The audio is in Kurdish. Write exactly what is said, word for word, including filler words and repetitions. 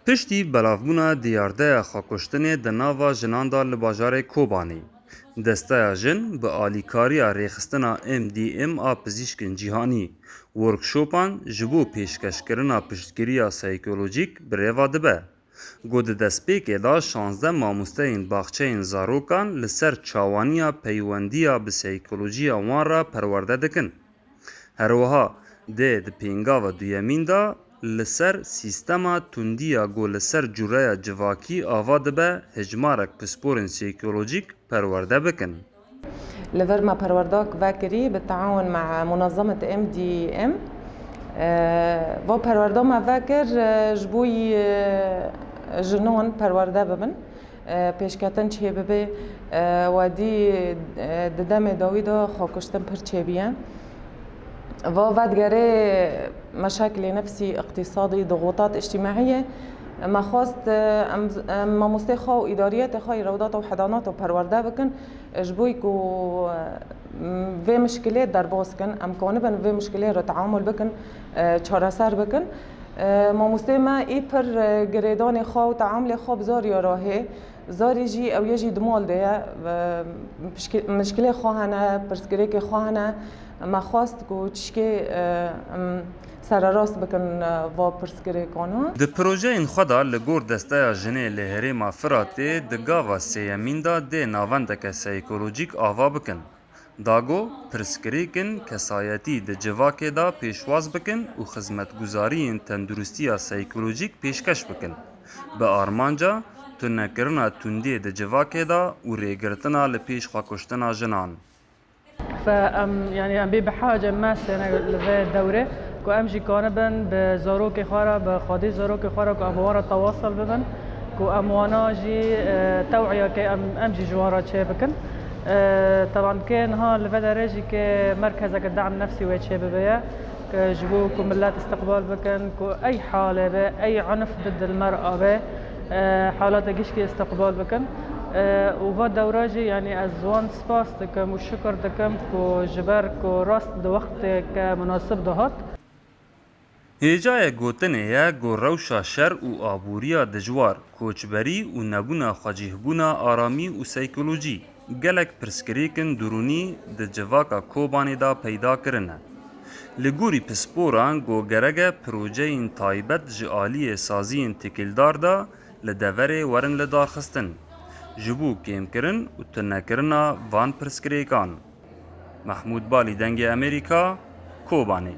Piştî belavbûna diyardeya xwekuştinê di nava jinan de li bajarê Kobanê, Desteya Jin bi alîkariya rêxistina M D M a pizîşkên cîhanî workshopan ji bo pêşkeşkirina piştgiriya seykolojîk bi rê ve dibe. Ku di destpêkê de şazdeh mamosteyên baxçeyên zarokan li ser çawaniya peywendiya bi seykolojiya wan re perwerde dikin. Her wiha dê di pêngava duyemîn de li ser sîstema tundiya ku li ser cûreya civakî ava dibe hejmarek pisporên seykolojîk perwerde bikin. Li vir me perwerdak vekirî bi teawun me munazemet M D M. E, va perwerda me vekir, e, ji bo yî, e, jinan perwerde bibin. E, pêşketin çêbibe, e, wedî, e, di demê dawî de xwekuştin pir çêbiye. Va vedigere meşakilê nefsî, iqtîsadî, dixûtat îctîmaî ye. Me xwest, e, em, em mamostê xwe û îdariyetê xwe yê Rewdata û Hedanata perwerde bikin, ji bo ku, e, vê mişkilê derbas kin, em kanibin vê mişkilê re teamul bikin, e, çareser bikin. E, mamostê me î pir, e, girêdanê xwe û teamulê xwe bi zariya re hê. Zarî jî ew yê jî di mal de ye. E, pişki-, mişkilê xwe hene, pirsgirêkê xwe hene. Me xwest ku tişkê, e, em sererast bikin, e, va pirsgirêkana. Di projeyên xwe de li gor Desteya Jinê li herêma Firatê di gava sêyemîn de dê navendeke seykolojîk ava bikin. Dago, pirsgirêkên kesayetî di civakê de pêşwaz bikin û xizmetguzariyên tenduristiya seykolojîk pêşkeş bikin, bi armanca tunekirina tundiyê di civakê de û rêgirtina li pêş xwekuştina jinan. Fe em, yanî em bê bi hace mesene li vê dewrê ku em jî kanibin bi zarokê xwe re, bi xwedî zarokê xwe re ku em wan re tewasel bibin, ku em wana jî, e, tewiyeke em, em jî ji wan re çê bikin. E, teban kê niha li vê derê jî kê merkezeke dem nefsî wê çê bibe ye, ke ji bo ku millet istiqbal bikin, ku ey halê be, ey unf di dil me re abe, e, halata gişkî istiqbal bikin. E, û va dewra jî, yanî ez wan spas dikim û şikir dikim ku ji ber ku rast di wexteke munasib de hat. Hêjayê gotinê ye ku rewşa şer û aboriya dijwar, koçberî û nebûna xwecihbûna aramî û seykolojî gelek pirsgirêkên durûnî di civaka Kobanê de peyda kirine. Li gorî pisporan ku gerek e projeyên taybet ji aliyê saziyên têkildar de li deverê werin lidarxistin, ji bo kêmkirin û tunekirina van pirsgirêkan. Mehmûd Balî, Dengê Amerîka, Kobanê.